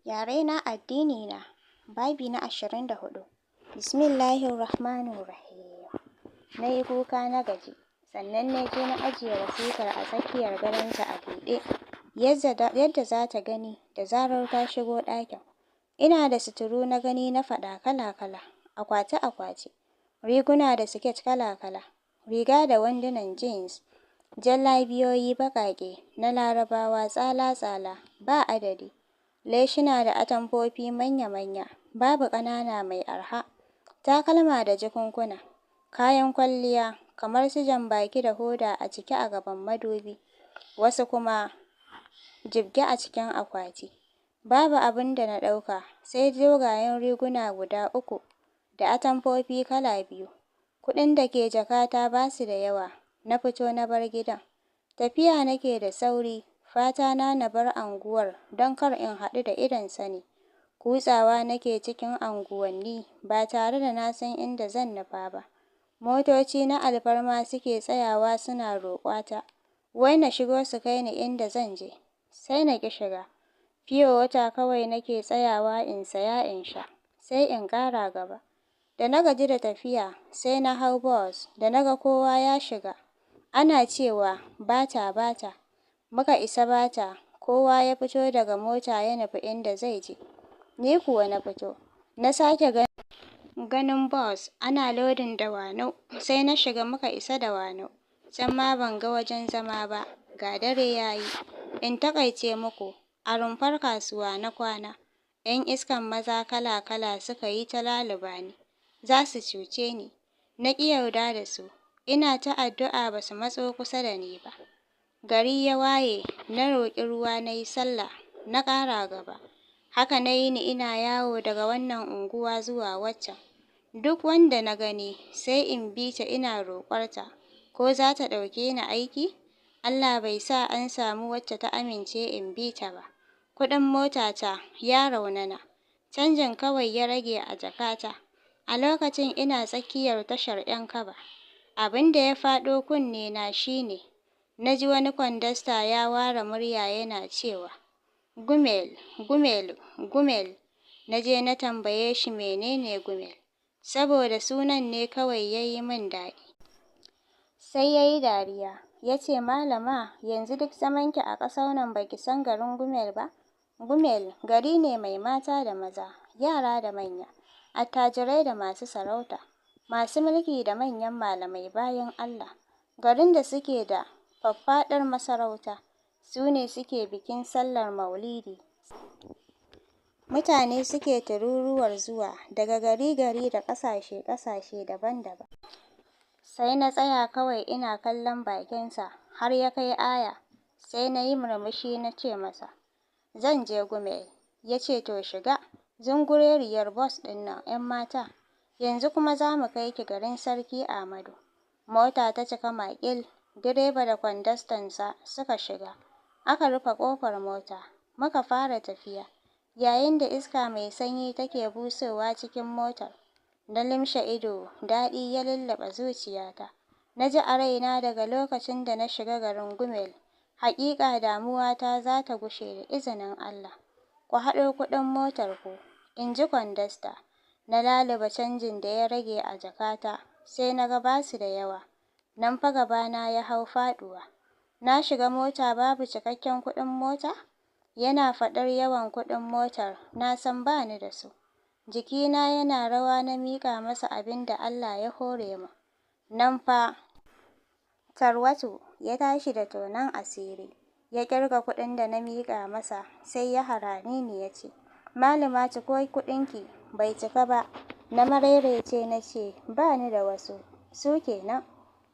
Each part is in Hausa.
Yarena addinina, babi na 24. Bismillahirrahmanirrahim. Na yi kuka na gaji, sannan na je na ajiye wasiƙar a tsakiyar gadonta a buɗe, yadda za ta gani da zarar ta shigo ɗakin. Ina da suturu na gani na faɗa kala-kala, akwati-akwati, riguna da siket kala-kala, riga da wandunan jeans, jallabiyoyi baƙaƙe na Larabawa tsala-tsala ba adadi, leshina da atamfofi manya-manya, babu ƙanana mai arha, takalma da jakunkuna, kayan kwalliya kamar su jan-baki da hoda a cike a gaban madubi, wasu kuma jibge a cikin akwati. Babu abin da na ɗauka, sai dogayen riguna guda uku da atamfofi kala biyu. Kuɗin da ke jakata ba su da yawa, na fito na bar gidan. Tafiya nake da sauri, fatana na bar unguwar don kar in haɗu da idon sani. Kutsawa nake cikin unguwanni ba tare da na san inda zan nufa ba. Motoci na alfarma suke tsayawa suna roƙota, wai na shigo su kai ni inda zan je, sai na ƙi shiga. Fiyo wata kawai nake tsayawa in saya in sha, sai in ƙara gaba. Da na gaji da tafiya, sai na hau bus da na ga kowa ya shiga. Ana cewa Bata Bata. Muka isa Bata, kowa ya fito daga mota ya nufi inda zai je. Ni kuwa na fito. Na sake ganin bus ana lodin Dawanau, sai na shiga muka isa Dawanau. Can ma ban ga wajen zama ba, ga dare ya yi. In taƙaice muku, a rumfar kasuwa na kwana. 'Yan iskan maza kala-kala suka yi ta laluba ni, za su cuce ni. Na ƙi yarda da su, ina ta addu'a ba su matso kusa da ni ba. Gari ya waye, na roƙi ruwa na yi sallah, na ƙara gaba. Haka na yini ina yawo daga wannan unguwa zuwa waccan. Duk wanda na gani sai in bi ta ina roƙarta ko za ta ɗauke ni aiki. Allah bai sa an samu wacce ta amince in bi ta ba. Kuɗin motata ya raunana, canjin kawai ya rage a jakata. A lokacin ina tsakiyar tashar 'Yan Kaba. Abin da ya faɗo kunnena shi ne, na ji wani kwandasta ya ware murya yana cewa, "Gumel, Gumel, Gumel." Na je na tambaye shi menene Gumel, saboda sunan ne kawai ya yi min daɗi. Sai ya yi dariya, ya ce, "Malama, yanzu duk zamanki a ƙasar nan ba ki san garin Gumel ba? Gumel gari ne mai mata da maza, yara da manya, attajirai da masu sarauta, masu mulki da manyan malamai bayin Allah. Garin da suke da faffaɗar masarauta, su ne suke bikin sallar Maulidi. Mutane suke tururuwar zuwa daga gari-gari da ƙasashe-ƙasashe daban-daban." Sai na tsaya kawai ina kallon bakinsa har ya kai aya, sai na yi murmushi na ce masa, "Zan je Gumel." Ya ce, "To shiga zungureriyar bus ɗin nan 'yan mata, yanzu kuma za mu kai ki garin Sarki Amadu." Mota ta cika maƙil, direba da kwandastansa suka shiga, aka rufe ƙofar mota, muka fara tafiya, yayin da iska mai sanyi take busowa cikin motar. Na lumshe ido, daɗi ya lulluɓe zuciyata. Na ji a raina daga lokacin da na shiga garin Gumel, haƙiƙa damuwata za ta gushe da izinin Allah. "Ku haɗo kuɗin motarku," in ji kwandasta. Na laluba canjin da ya rage a jakata, sai na ga ba su da yawa. Nan fa gabana ya hau faɗuwa. Na shiga mota babu cikakken kuɗin mota? Yana faɗar yawan kuɗin motar, na san ba ni da su. Jikina yana rawa na miƙa masa abin da Allah ya hore min. Nan fa tarwatu ya tashi da tonon asiri. Ya ƙirga kuɗin da na miƙa masa, sai ya harare ni ya ce, "Malama, ciko kuɗinki, bai cika ba." Na maraice na ce, "Ba ni da wasu, su kenan."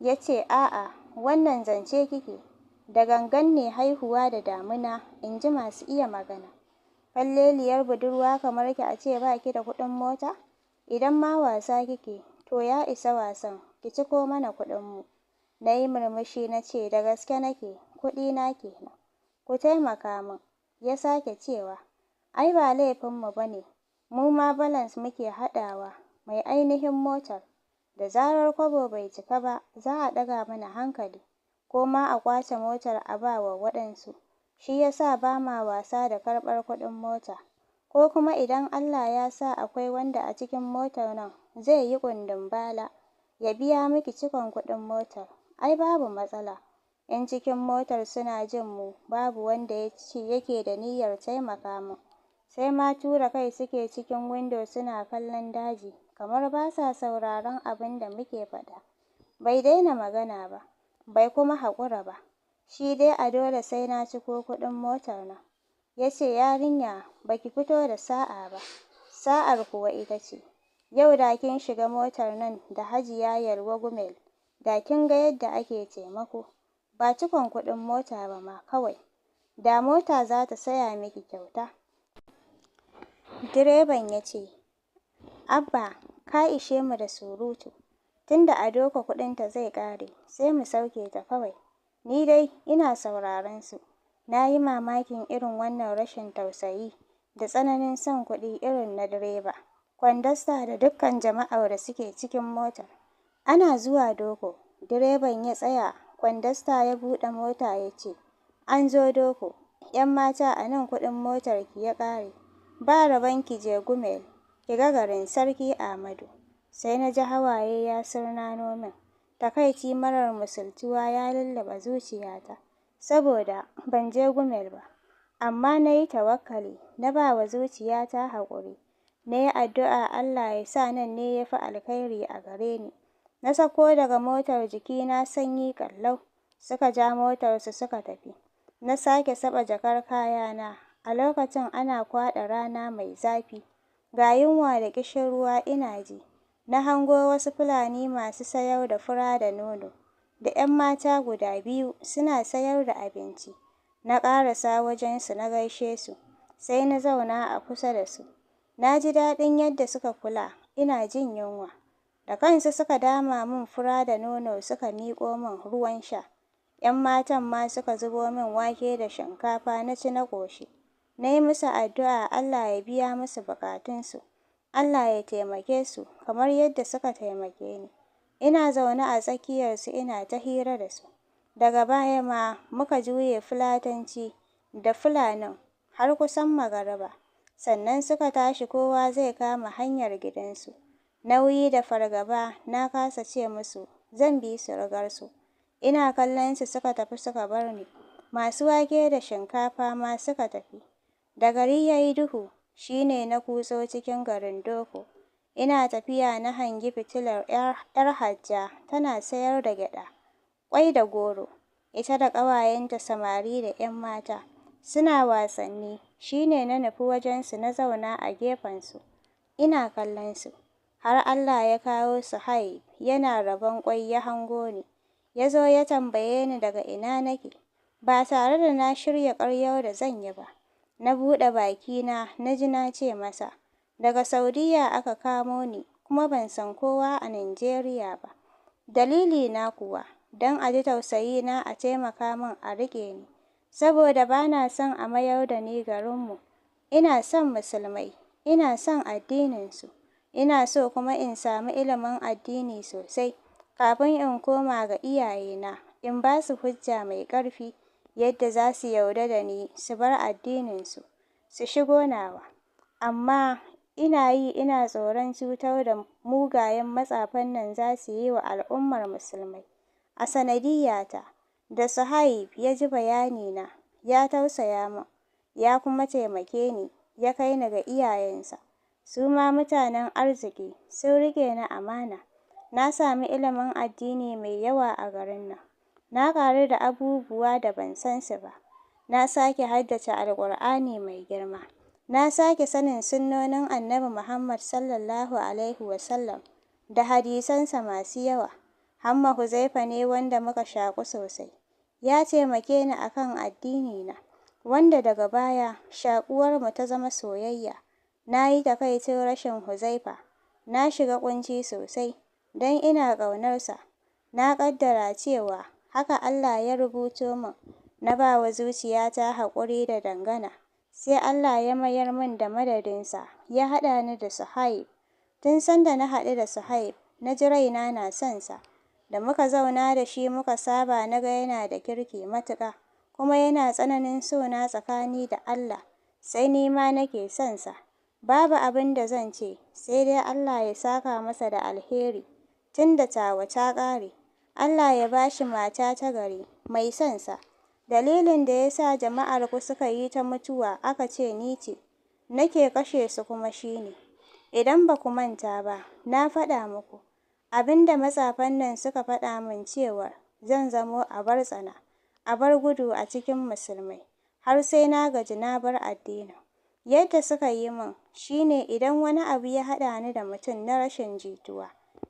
Ya ce, "A'a, wannan zance kike, da gangan ne haihuwa da damuna, in ji masu iya magana. Falleliyar budurwa kamar ki a ce ba ki da kuɗin mota? Idan ma wasa kike, to ya isa wasan, ki ciko mana kuɗinmu." Na yi murmushi na ce, "Da gaske nake, kuɗina kenan. Ku taimaka min." Ya sake cewa, "Ai ba laifinmu ba ne, mu ma balance muke haɗawa mai ainihin motar. Da zarar kwabo bai cika ba, za a ɗaga mana hankali, ko ma a ƙwace motar a ba wa waɗansu. Shi ya sa ba ma wasa da karɓar kuɗin mota. Ko kuma idan Allah ya sa akwai wanda a cikin motar nan zai yi ƙundumbala ya biya miki cikon kuɗin motar, ai babu matsala. 'Yan cikin motar suna jin mu babu wanda yake da niyyar taimaka min. Sai ma tura kai suke cikin windo suna kallon daji kamar ba sa sauraron abin da muke faɗa. Bai daina magana ba, bai kuma haƙura ba. Shi dai a dole sai na ciko kuɗin motar nan. Ya ce, yarinya ba ki fito da sa'a ba. Sa'ar kuwa ita ce, yau da kin shiga motar nan da Hajiya Yalwa Gumel, da kin ga yadda ake taimako. Ba cikon kuɗin mota ba ma kawai, da mota za ta saya miki kyauta. Direban ya ce, Abba, ka ishe mu da surutu. Tunda a Doko kuɗinta zai ƙare, sai mu sauke ta kawai. Ni dai ina sauraron su. Na yi mamakin irin wannan rashin tausayi da tsananin son kuɗi irin na direba, kwandasta da dukkan jama'ar da suke cikin motar. Ana zuwa Doko, direban ya tsaya, kwandasta ya buɗe mota ya ce, an zo Doko, 'yan mata a nan kuɗin motarki ya ƙare. Ba rabon ki je Gumel, ki ga garin Sarki Amadu. Sai na ji hawaye ya sirnano min. Takaici marar misaltuwa ya lulluɓe zuciyata, saboda ban je Gumel ba. Amma na yi tawakkali, na ba wa zuciyata haƙuri. Na yi addu'a Allah ya sa nan ne ya fi alkhairi a gare ni. Na sauko daga motar jikina sanyi ƙallau. Suka ja motarsu suka tafi. Na sake saɓa jakar kayana. A lokacin ana kwaɗa rana mai zafi. Ga yunwa da ƙishirwa ina ji. Na hango wasu Fulani masu sayar da fura da nono, da 'yan mata guda biyu suna sayar da abinci. Na ƙarasa wajensu na gaishe su, sai na zauna a kusa da su. Na ji daɗin yadda suka kula ina jin yunwa. Da kansu suka dama min fura da nono suka miƙo min ruwan sha. 'Yan matan ma suka zubo min wake da shinkafa na ci na ƙoshi. Na yi musu addu'a Allah ya biya musu buƙatunsu. Allah ya taimake su kamar yadda suka taimake ni. Ina zaune a tsakiyarsu ina ta hira da su. Daga baya ma muka juye Fulatanci da Fulanin har kusan magariba. Sannan suka tashi kowa zai kama hanyar gidansu. Nauyi da fargaba na kasa ce musu zan bi su rigarsu. Ina kallon su suka tafi suka bar ni. Masu wake da shinkafa ma suka tafi. Da gari ya yi duhu, shi ne na kutso cikin garin Doko. Ina tafiya na hangi fitilar 'yar Hajja tana sayar da gyaɗa, ƙwai da goro. Ita da ƙawayenta samari da 'yan mata suna wasanni. Shi ne na nufi wajensu na zauna a gefensu. Ina kallon su. Har Allah ya kawo Suhaib yana rabon ƙwai ya hango ni. Ya zo ya tambaye ni daga ina nake. Ba tare da na shirya ƙaryar da zan yi ba. Na buɗe bakina na ji na ce masa, daga Saudiyya aka kamo ni kuma ban san kowa a Najeriya ba. Dalilina kuwa, don a ji tausayina a taimaka min a riƙe ni, saboda ba na son a mayar da ni garinmu. Ina son musulmai, ina son addininsu, ina so kuma in sami ilimin addini sosai kafin in koma ga iyayena in ba su hujja mai ƙarfi yadda za su yarda da ni su bar addininsu su shigo nawa. Amma ina yi ina tsoron cutar da mugayen matsafan nan za su yi wa al'ummar musulmai a sanadiyyata. Da Suhaib ya ji bayanina, ya tausaya min, ya kuma taimake ni, ya kai ni ga iyayensa. Su ma mutanen arziki, sun riƙe ni amana. Na sami ilimin addini mai yawa a garin nan. Na ƙaru da abubuwa da ban san su ba. Na sake haddace Alƙur'ani mai girma. Na sake sanin sunnonin Annabi Muhammad Sallallahu Alaihi Wasallam da hadisansa masu yawa. Hamma Huzaifa ne wanda muka shaƙu sosai. Ya taimake ni a kan addinina, wanda daga baya shaƙuwarmu ta zama soyayya. Na yi takaicin rashin Huzaifa. Na shiga ƙunci sosai, don ina ƙaunarsa. Na ƙaddara cewa haka Allah ya rubuto min. Na ba wa zuciyata haƙuri da dangana. Sai Allah ya mayar min da madadinsa, ya haɗa ni da Suhaib. Tun sanda na haɗu da Suhaib, na ji raina na son sa. Da muka zauna da shi muka saba na ga yana da kirki matuƙa, kuma yana tsananin so na tsakani da Allah. Sai ni ma nake son sa. Babu abin da zan ce, sai dai Allah ya saka masa da alheri, tunda tawa ta ƙare. Allah ya ba shi mata ta gari, mai son sa. Dalilin da ya sa jama'arku suka yi ta mutuwa aka ce ni ce nake kashe su kuma shi ne, idan ba ku manta ba, na faɗa muku abin da matsafan nan suka faɗa min cewar zan zamo abar tsana, abar gudu a cikin musulmai, har sai na gaji na bar addinin. Yadda suka yi min shi ne idan wani abu ya haɗa ni da mutum na rashin jituwa,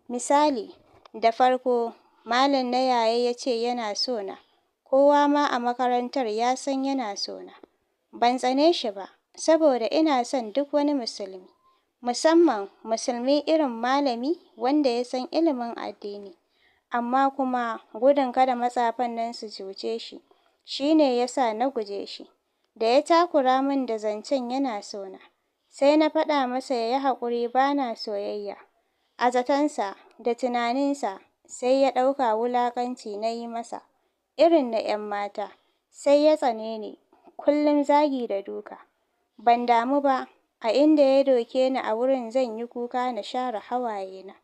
misali, da farko Malam na Yaya ya ce yana so na, kowa ma a makarantar ya san yana so na. Ban tsane shi ba, saboda ina son duk wani musulmi, musamman musulmi irin malami wanda ya san ilimin addini. Amma kuma gudun kada matsafan nan su cuce shi, shi ne ya sa na guje shi. Da ya takura min da zancen yana so na, sai na faɗa masa ya yi haƙuri ba na soyayya. A zatonsa da tunaninsa sai ya ɗauka wulaƙanci na yi masa, irin na 'yan mata, sai ya tsane ni, kullum zagi da duka. Ban damu ba, a inda ya doke ni a wurin zan yi kuka na share hawayena.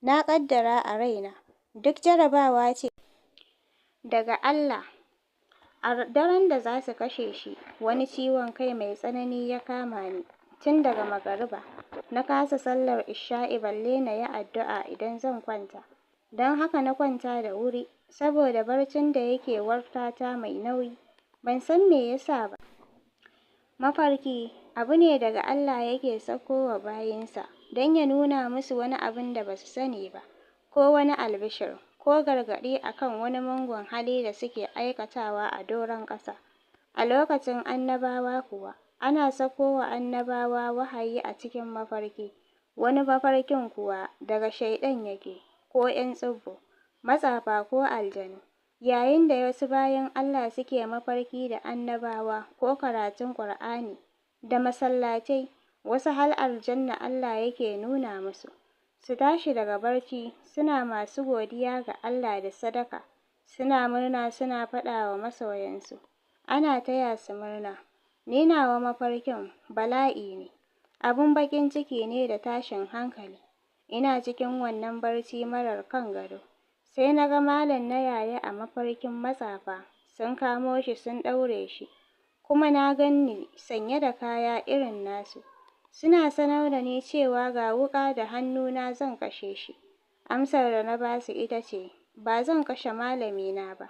Na ƙaddara a raina, duk jarabawa ce daga Allah. A daren da za su kashe shi, wani ciwon kai mai tsanani ya kama ni, tun daga magariba. Na kasa sallar isha'i balle na yi addu'a idan zan kwanta. Don haka na kwanta da wuri, saboda barcin da yake wartata mai nauyi. Ban san me ya sa ba. Mafarki abu ne daga Allah yake sauko wa bayinsa don ya nuna musu wani abin da ba su sani ba, ko wani albishir, ko gargaɗi a kan wani mugun hali da suke aikatawa a doron ƙasa. A lokacin annabawa kuwa, ana sako wa annabawa wahayi a cikin mafarki, wani mafarkin kuwa daga Shaiɗan yake, ko 'yan tsubbu, matsafa ko aljanu. Yayin da wasu bayin Allah suke mafarki da annabawa ko karatun Ƙur'ani da masallatai, wasu har aljanna Allah yake nuna musu. Su tashi daga barci suna masu godiya ga Allah da sadaka, suna murna suna faɗa wa masoyansu, ana taya su murna. Ni nawa mafarkin bala'i ne, abun baƙin ciki ne da tashin hankali. Ina cikin wannan barci marar kan gado, sai na ga Malam na Yaya a mafarkin matsafa sun kamo shi sun ɗaure shi, kuma na gan ni sanye da kaya irin nasu. Suna sanar da ni cewa ga wuƙa da hannuna zan kashe shi. Amsar da na ba su ita ce, ba zan kashe malamina ba.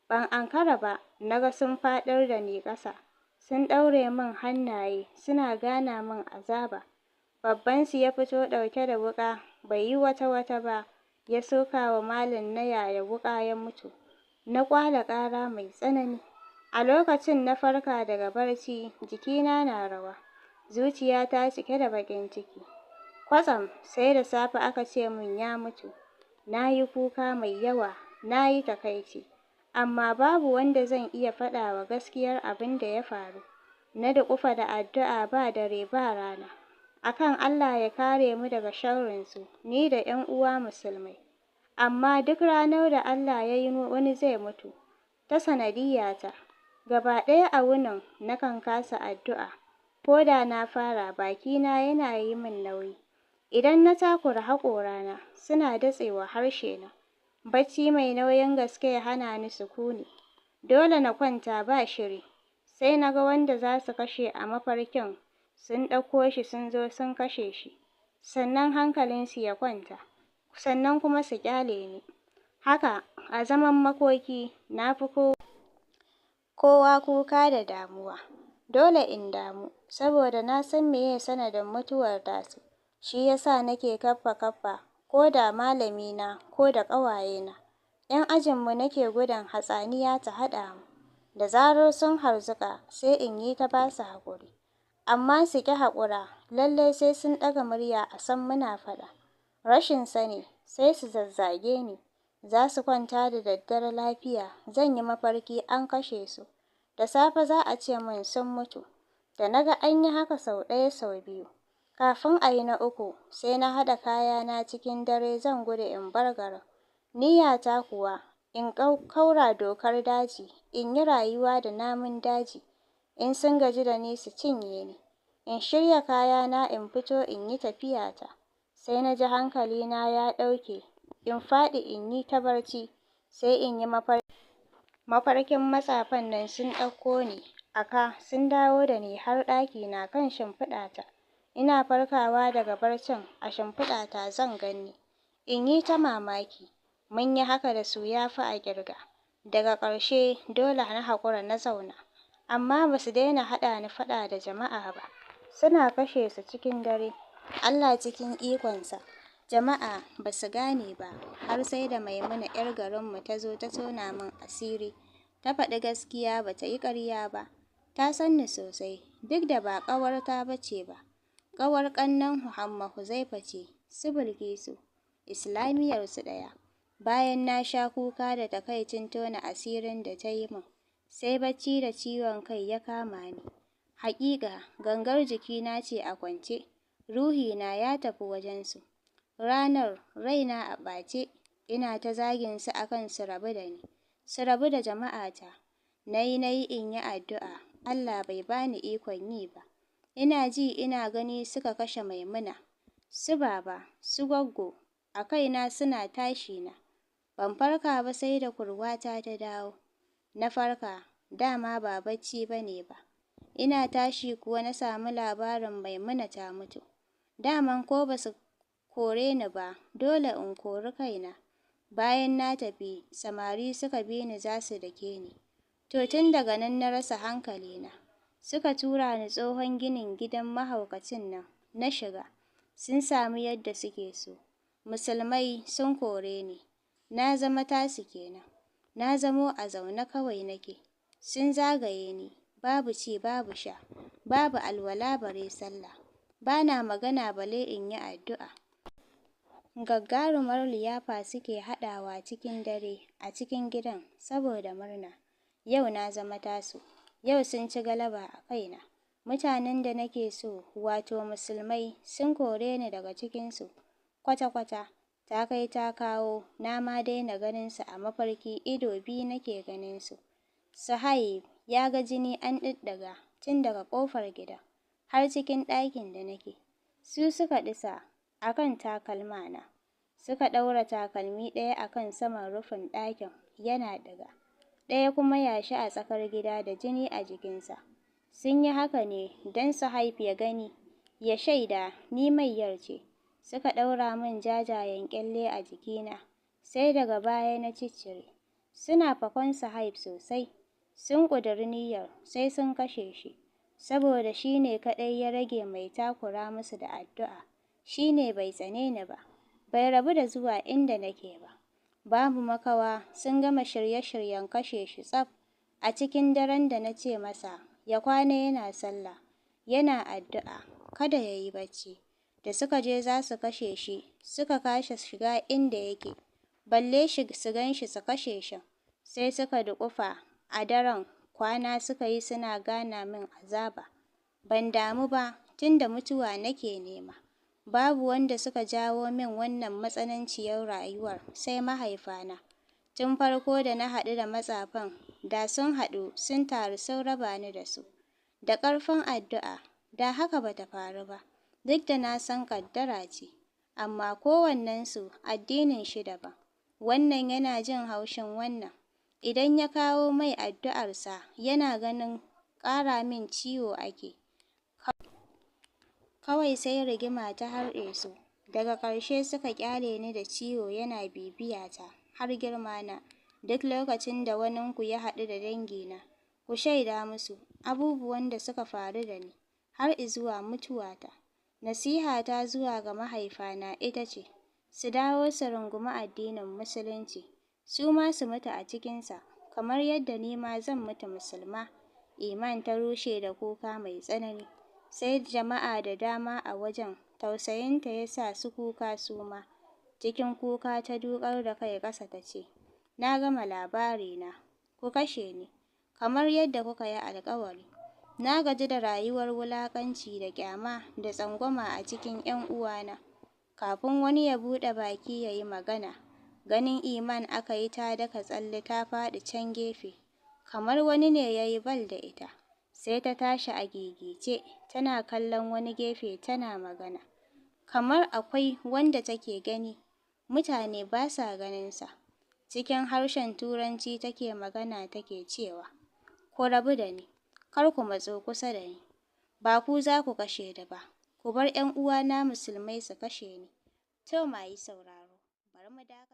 Ban ankara ba, na ga sun faɗar da ni ƙasa, sun ɗaure min hannaye, suna gana min azaba. Babbansu ya fito ɗauke da wuƙa, bai yi wata-wata ba, ya soka wa Malam na Yaya wuƙa ya mutu. Na ƙwala ƙara mai tsanani. A lokacin na farka daga barci, jikina na rawa, zuciyata cike da baƙin ciki. Kwatsam sai da safe aka ce min ya mutu. Na yi kuka mai yawa, na yi takaici, amma babu wanda zan iya faɗa wa gaskiyar abin da ya faru. Na duƙufa da addu'a ba dare ba rana, a kan Allah ya kare mu daga sharrinsu, ni da 'yan uwa musulmai. Amma duk ranar da Allah ya yi wani zai mutu ta sanadiyyata, gaba ɗaya a wunin nakan kasa addu'a, ko da na fara bakina yana yi min nauyi. Idan na takura haƙorana, suna datsewa harshena. Bacci mai nauyin gaske ya hana ni sukuni. Dole na kwanta ba shiri, sai na ga wanda za su kashe a mafarkin sun ɗauko shi sun zo sun kashe shi, sannan hankalinsu ya kwanta, sannan kuma su ƙyale ni. Haka, a zaman makoki, na fi kowa kuka da damuwa. Dole in damu, saboda na san meye sanadin mutuwar tasu, shi ya sa nake kaffa-kaffa ko da malamina ko da ƙawayena. 'Yan ajinmu nake gudun hatsaniya ta haɗa mu. Da zarar sun harzuƙa, sai in yi ta ba su haƙuri. Amma su ƙi haƙura, lallai sai sun ɗaga murya a san muna faɗa. Rashin sani, sai su zazzage ni. Za su kwanta da daddare lafiya, zan yi mafarki an kashe su. Da safe za a ce min sun mutu. Da na ga an yi haka sau ɗaya sau biyu, kafin a yi na uku, sai na haɗa kayana cikin dare zan gudu in bar garin. Niyyata kuwa in kaura dokar daji, in yi rayuwa da namun daji. In sun gaji da ni su cinye ni. In shirya kayana in fito in yi tafiyata. Sai na ji hankalina ya ɗauke, in faɗi in yi ta barci, sai in yi mafarkin matsafan nan sun ɗauko ni a ka sun dawo da ni har ɗakina kan shimfiɗata. Ina farkawa daga barcin a shimfiɗata zan gan ni. In yi ta mamaki. Mun yi haka da su ya fi a ƙirga. Daga ƙarshe dole na haƙura na zauna. Amma ba su daina haɗa ni faɗa da jama'a ba. Suna kashe su cikin dare. Allah cikin ikonsa, jama'a ba su gane ba har sai da Maimuna 'yar garinmu ta zo ta tona min asiri. Ta faɗi gaskiya, ba ta yi ƙarya ba. Ta san ni sosai, duk da ba ƙawarta ba ce ba. Ƙawar ƙannen Hamma Huzaifa ce, su Bilkisu, islamiyyarsu ɗaya. Bayan na sha kuka da takaicin tona asirin da ta yi min, sai bacci da ciwon kai ya kama ni. Haƙiƙa gangar jikina ce a kwance, ruhina ya tafi wajensu. Ranar, raina a ɓace, ina ta zagin su a kan su rabu da ni, su rabu da jama'ata. Na yi na yi in yi addu'a, Allah bai ba ni ikon yi ba. Ina ji ina gani suka kashe Maimuna, su Baba, su Gwaggo, a kaina suna tashi na. Ban farka ba sai da kurwata ta dawo. Na farka, dama ba bacci ba ne ba. Ina tashi kuwa na samu labarin Maimuna ta mutu. Daman ko ba su kore ni ba, dole in kori kaina. Bayan na tafi, samari suka bi ni za su dake ni. To tun daga nan na rasa hankalina. Suka tura ni tsohon ginin gidan mahaukacin nan, na shiga. Sun sami yadda suke so. Musulmai sun kore ni. Na zama tasu kenan. Na zamo a zaune kawai nake. Sun zagaye ni, babu ci babu sha, babu alwala bare sallah. Ba na magana bale in yi addu'a. Gagarumar liyafa suke haɗawa cikin dare a cikin gidan saboda murna. Yau na zama tasu. Yau sun ci galaba a kaina. Mutanen da nake so, wato musulmai, sun kore ni daga cikinsu. Kwata-kwata, ta kai ta kawo, na ma daina ganin su a mafarki, ido biyu nake ganin su. Suhaib ya ga jini an ɗiɗɗiga tun daga ƙofar gida har cikin ɗakin da nake. Su suka ɗisa a kan takalmana. Suka ɗaura takalmi ɗaya a kan saman rufin ɗakin yana ɗiga, ɗaya kuma yashi a tsakar gida da jini a jikinsa. Sun yi haka ne don Suhaib ya gani, ya shaida ni mayyar ce. Suka ɗaura min jajayen ƙyalle a jikina, sai daga baya na ciccire. Suna fakon Suhaib sosai. Sun ƙudiri niyyar sai sun kashe shi, saboda shi ne kaɗai ya rage mai takura musu da addu'a. Shi ne bai tsane ni ba, bai rabu da zuwa inda nake ba. Babu makawa sun gama shirye-shiryen kashe shi tsaf a cikin daren da na ce masa ya kwana yana sallah, yana addu'a, kada ya yi bacci. Da suka je za su kashe shi, suka kasa shiga inda yake, balle su gan shi su kashe shi. Sai suka duƙufa a daren, kwana suka yi suna gana min azaba. Ban damu ba, tunda mutuwa nake nema. Babu wanda suka jawo min wannan matsananciyar rayuwar sai mahaifana. Tun farko da na haɗu da matsafan, da sun haɗu sun taru sun raba ni da su da ƙarfin addu'a, da haka ba ta faru ba. Duk da na san ƙaddara ce, amma kowannensu addinin shi daban. Wannan yana jin haushin wannan. Idan ya kawo mai addu'arsa, yana ganin ƙara min ciwo ake. Kawai sai rigima ta harɗe su. Daga ƙarshe suka ƙyale ni da ciwo yana bibiyata har girmana. Duk lokacin da waninku ya haɗu da dangina, ku shaida musu abubuwan da suka faru da ni har izuwa mutuwata. Nasihata zuwa ga mahaifana ita ce, su dawo su rungumi addinin Musulunci, su ma su mutu a cikinsa, kamar yadda ni ma zan mutu musulma. Iman ta rushe da kuka mai tsanani, sai jama'a da dama a wajen tausayinta ya sa su kuka su ma. Cikin kuka ta duƙar da kai ƙasa ta ce, na gama labarina, ku kashe ni, kamar yadda kuka yi alƙawari. Na gaji da rayuwar wulaƙanci da ƙyama da tsangwama a cikin 'yan uwana. Kafin wani ya buɗe baki ya yi magana, ganin Iman aka yi ta daka tsalle ta faɗi can gefe, kamar wani ne ya yi bal da ita. Sai ta tashi a gigice tana kallon wani gefe tana magana. Kamar akwai wanda take gani, mutane ba sa ganinsa. Cikin harshen Turanci take magana take cewa, "Ku rabu da ni, kar ku matso kusa da ni. Ba ku za ku kashe ni ba, ku bar 'yan uwana musulmai su kashe ni." To masu sauraro, bari mu dakata.